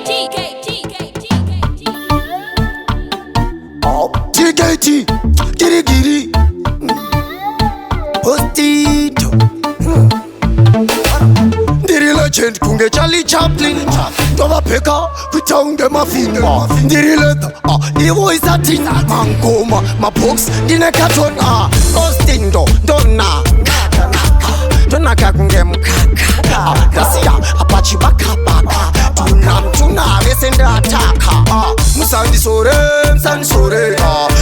T K T K T K T. TKT, giri giri, Postito. Ndiri legend kunge Charlie Chaplin, ndovapfeka kuita kunge mafina. Ndiri leather, ivo isati mangoma, mabox ndine carton, Ostindo ndona ndonaka kunge mukaka, ndasiya apachibakabaka tuna mtuna vese ndataka. Musandisore, musandisore,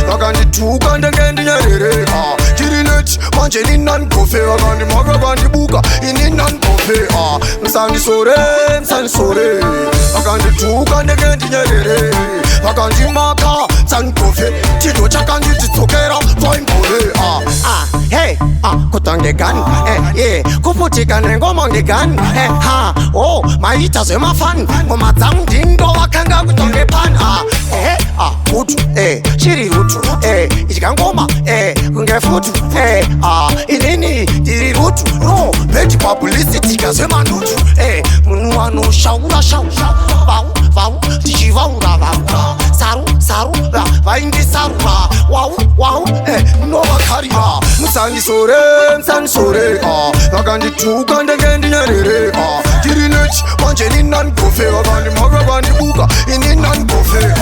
vakandituka ndenge ndinyerere. Chiri late manje ninangofe, vakandimaka vakandibuka ini nangofe. Musandisore, musandisore, vakandituka ndenge ndinyerere, vakandimaka tsangofe, chido chakanditidzokera faimbove. Hey, kutange gani, yeah, kuputika nengoma ngegani, ha, oh, maita zvemafani, ngoma dzangu ndindo vakanga kutonge pani, hutu, chiri hutu, idya ngoma, kunge futu, inini ndiri rutu, no bad publicity kazvemanutu, munhu anoshaura shaura, vau vau ndichivaura vaura, saru saru vaindisarura, wau wau, novakarira. Musandisore, musandisore, vakandituka ndenge ndinyerere. Ndiri late manje ninangofe, vakandimaka vakandibuka ini nangofe.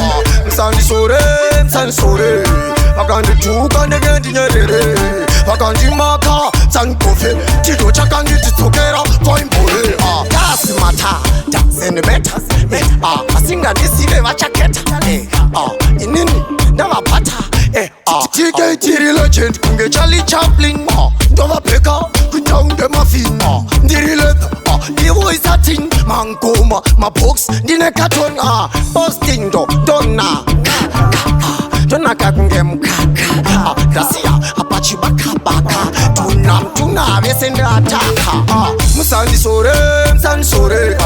Musandisore, musandisore, vakandituka ndenge ndinyerere, vakandimaka tsangofe, chido chakanditidzokera faimbore. Tasimata tazenibeta, asingandisive vachaketa, inini ndavabhata. TK tiri legend kunge Charlie Chaplin, ndovapfeka kuita kunge mafina. Ndiri leather, ivo isatin mangoma, mabox ndine carton, postindo ndona ndonaka kunge mukaka, ndasiya apachibakabaka tuna mtuna vese ndataka. Musandisore, musandisore,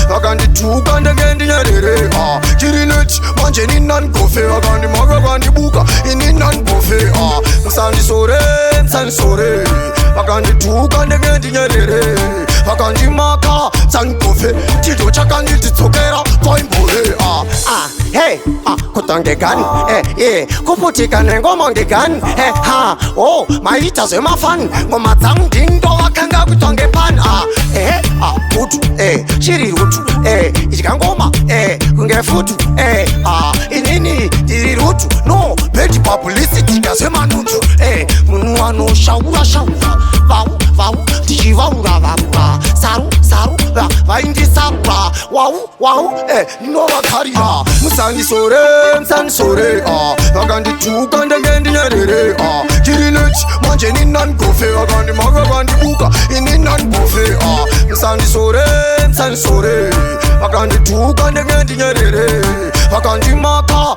vakandituka ndenge ndinyerere. Chiri late manje ninangofe, vakandimaka vakandibuka ini nangofe. Musandisore, musandisore, vakandituka ndenge ndinyerere, vakandimaka tsangofe, chido chakanditidzokera faimbore. Hey, kutange gani, yeah, kuputika nengoma ngegani, ha, oh, maita zvemafani, ngoma dzangu ndindo vakanga kutonge pani, hutu, chiri rutu, idya ngoma, kunge futu, inini ndiri rutu, no bad publicity kazvemanutu, munhu anoshaura shaura, vau vau ndichivaura vaura, saru saru vaindisarura, wau wau, novakarira. Musandisore, musandisore, vakandituka ndenge ndinyerere. Chiri late manje ninangofe, vakandimaka vakandibuka ini nangofe. Musandisore, musandisore, vakandituka ndenge ndinyerere, vakandimaka.